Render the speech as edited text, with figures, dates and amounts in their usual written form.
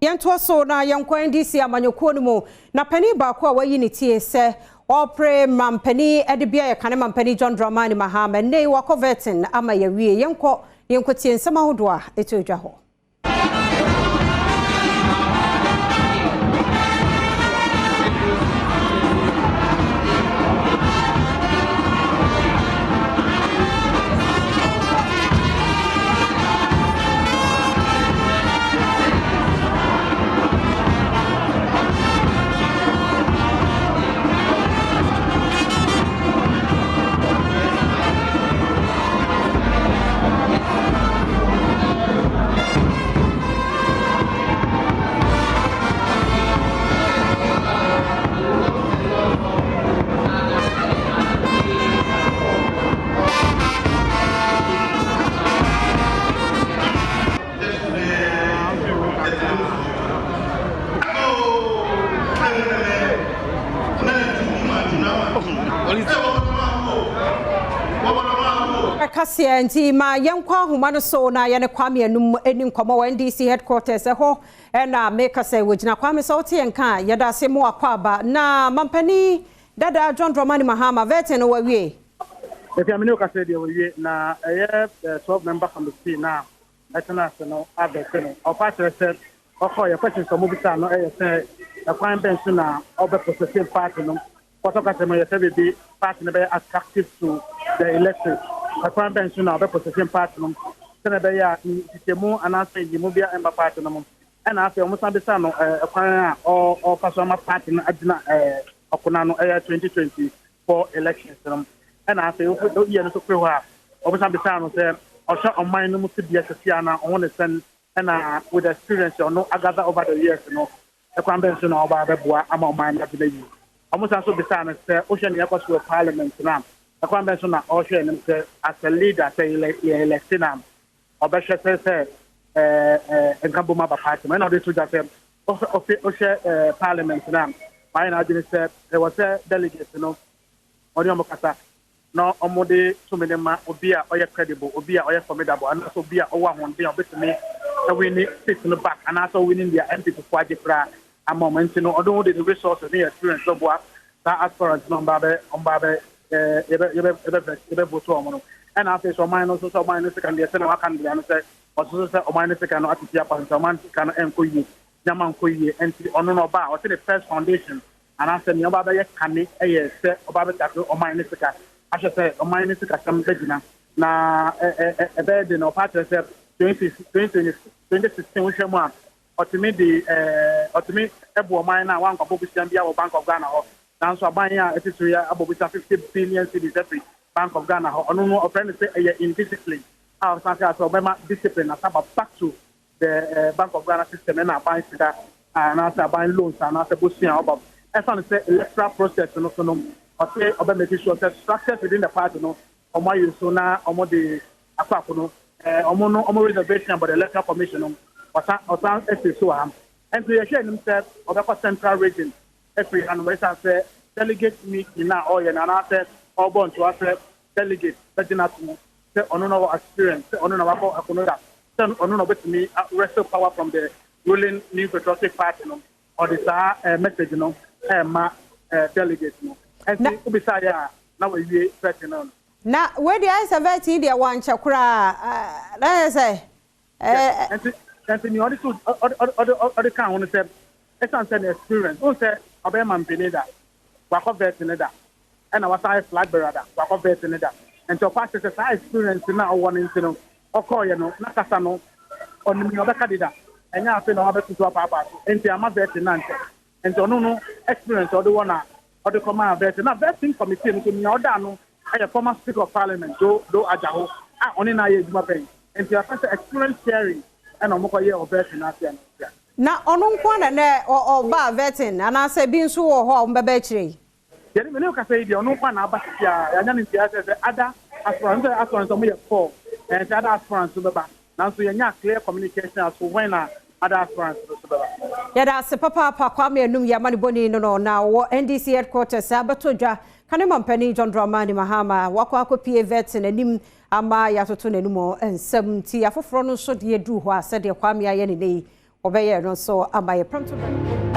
Yɛntoa so na yɛnkɔ NDC amanyɔkuo no mu na panin baako a wayi ne tie sɛ ɔpere mampanin de bia yɛ kane mampanin John Dramani Mahama. Nnɛ yi wakɔ vetting ama yɛwie. Yɛnkɔ yɛnkɔtie nsɛm ahodoɔ a ɛtɔ dwa hɔ. Kaseɛ nti ma yɛnkɔ ahoma no so na yɛne Kwame Anum ani nkɔmmɔ wɔ NDC headquarters ɛhɔ. Ɛna meka sɛ wɔgyina. Kwame, sɛ wote yɛn ka a, yɛda ase mo akɔ aba na mampani dada John Dramani Mahama vetting no wawie. Efi amene okasa deɛ wɔwie na ɛyɛ 12 member committee na ɛtena ase no abɛte no. Ɔfa kyerɛ sɛ ɔkɔ yɛ questions a ɔmo bisa no ɛyɛ sɛ ɛkwan bɛn so na ɔbɛ processing party no kɔtɔ kasa mu yɛ sɛ biribi party no bɛyɛ attractive to the electorate, ɛkwan bɛn so na ɔbɛ processing party no sɛnɛ ɛbɛyɛ a nhyehyɛmu anaasɛ nyimu bi a ɛmba party no mu. Ɛna afei ɔmo san bisa no ɛkwan a ɔfa so ama party no agyina ɔkona no ɛyɛ 2024 elections no. Ɛna afei woyɛ no so firi hɔ a, ɔmo san bisa no sɛ ɔhwɛ ɔman no mu si deɛ sisi ana ɔho ne sɛn, ɛna with experience ɔno agather over the years no, ɛkwan bɛn so na ɔba abɛboa ama ɔman no agyina yie. Ɔmo san so bisa no sɛ wohwɛ nea ɛkɔ so wɔ parliament no a, ɛkwan bɛn so na ɔhwɛ anim sɛ as a leader sɛ yɛ elect na ɔbɛhwɛ sɛ ɛɛ ɛɛ nkabom aba party mu. Ɛna ɔde to dwa sɛ ɔhwɛ ɔhwɛ parliament no a, wayɛ n'adwene sɛ ɛwɔ sɛ delegate no ɔne ɔmo kasa na ɔmo de tumi ne ma obi a ɔyɛ credible, obi a ɔyɛ formidable, anaasɛ obi a ɔwɔ ahoɔden a ɔbɛtumi ɛwin seat no back anaasɛ ɔwin deɛ NPP fo agye koraa ama ɔmo. Nti no ɔde ho de ne resources ne experience bɛboa saa aspirant no ɔmo ba bɛ ɛɛ yɛbɛ yɛbɛ yɛbɛ yɛbɛ vote ɔmo no. Ɛna afei sɛ ɔman no nso sɛ ɔman no sika no deɛ sɛ na waka no deɛ no sɛ ɔsoso sɛ ɔman no sika no atete apa sɛ ɔman no sika no ɛnkɔ yie, nyama nkɔ yie. Nti ɔno no ɔba a, ɔte ne first foundation anaasɛ nea ɔba bɛyɛ kane ɛyɛ sɛ ɔba bɛtake ɔman no sika ahyɛ sɛ ɔman no sika sɛm bɛgyina na ɛ ɛ ɛbɛyɛ de na ɔpa kyerɛ sɛ 2016 wohwɛ mu a, ɔtumi de ɔtumi ɛbu ɔman no a wankɔbɔ bosea bi wɔ Bank of Ghana hɔ, nanso aban a ɛte so yɛ abɔ bosea 50 billion cedis ɛfiri Bank of Ghana hɔ. Ɔno no ɔfrɛ no sɛ ɛyɛ indiscipline a ɔsan sɛ asɛ ɔbɛma discipline asaba back to the Bank of Ghana system ɛna aban sika anaasɛ aban loans anaasɛ bosea ɔba. Ɛfa no sɛ electoral process no so no, ɔsɛ ɔbɛ make sure sɛ structures within the party no ɔmo ayɛ so na ɔmo de akɔ akɔ no ɔmo no ɔmo reservation about the Electoral Commission no ɔsan ɛsi so ha. Nti yɛhwɛ anim sɛ ɔbɛkɔ Central Region ɛfiri hanom, ɛsan sɛ delegate meeting na ɔyɛ no anaasɛ ɔrebɔ ntoa sɛ delegate bɛgyina to mu sɛ ɔno na ɔwɔ experience, sɛ ɔno na wakɔ ɛkono da, sɛ ɔno na ɔbɛtumi wrestle power from the ruling New Patriotic Party no. Ɔde saa message no ɛɛma delegate no. Ɛnti wobisa yɛ a na wawie vetting no. Na wei deɛ, ayɛ sɛ vetting deɛ wankyɛ koraa na yɛ sɛ Nti nea ɔde so ɔde ka ho no sɛ ɛsan sɛ ne experience o sɛ ɔbɛyɛ mampanin da, wakɔ vetting ne da, ɛna wasan ayɛ flag bearer da, wakɔ vetting ne da. Nti ɔkɔ akyerɛ sɛ saa experience na ɔwɔ no nti no ɔkɔɔyɛ no na kasa no ɔnim nea ɔbɛka deda, ɛnyɛ afei na wabɛtoto apaapaa so. Nti ama vetting na nkyɛ. Nti ɔno no experience ɔde wɔ na ɔde kɔmaa vetting. Na vetting committee no so nea ɔda no ɛyɛ former Speaker of Parliament Doe Adjaho a ɔne na ayɛ adwuma pɛn. Nti afa sɛ experience sharing ɛna ɔmo kɔ yɛ wɔ vetting n'ase ano. Na ɔno nko na nɛ ɔbaa vetting anaasɛ bi nso wɔ hɔ a ɔmo bɛbɛ akyire yi? Yɛne mene kasa yi deɛ, ɔno nko na aba sisi a yɛanya ne. Nti ayɛ sɛ other aspirants, sɛ aspirants ɔmo yɛ four, ɛn sɛ other aspirants nso bɛba, nanso yɛnya clear communication as to when na other aspirants nso bɛba. Yɛda ase papaapa, Kwame Anum. Yɛ amane bɔni no na ɔwɔ NDC headquarters abɛto dwa kane mampanin John Dramani Mahama wakɔ akɔpie vetting anim ama yɛatoto n'anim nsɛm. Nti afoforɔ no nso deɛ duru hɔ a, sɛdeɛ Kwame ayɛ ne ne yi. Wɔbɛyɛ no nso ama yɛ prɛmto berɛ.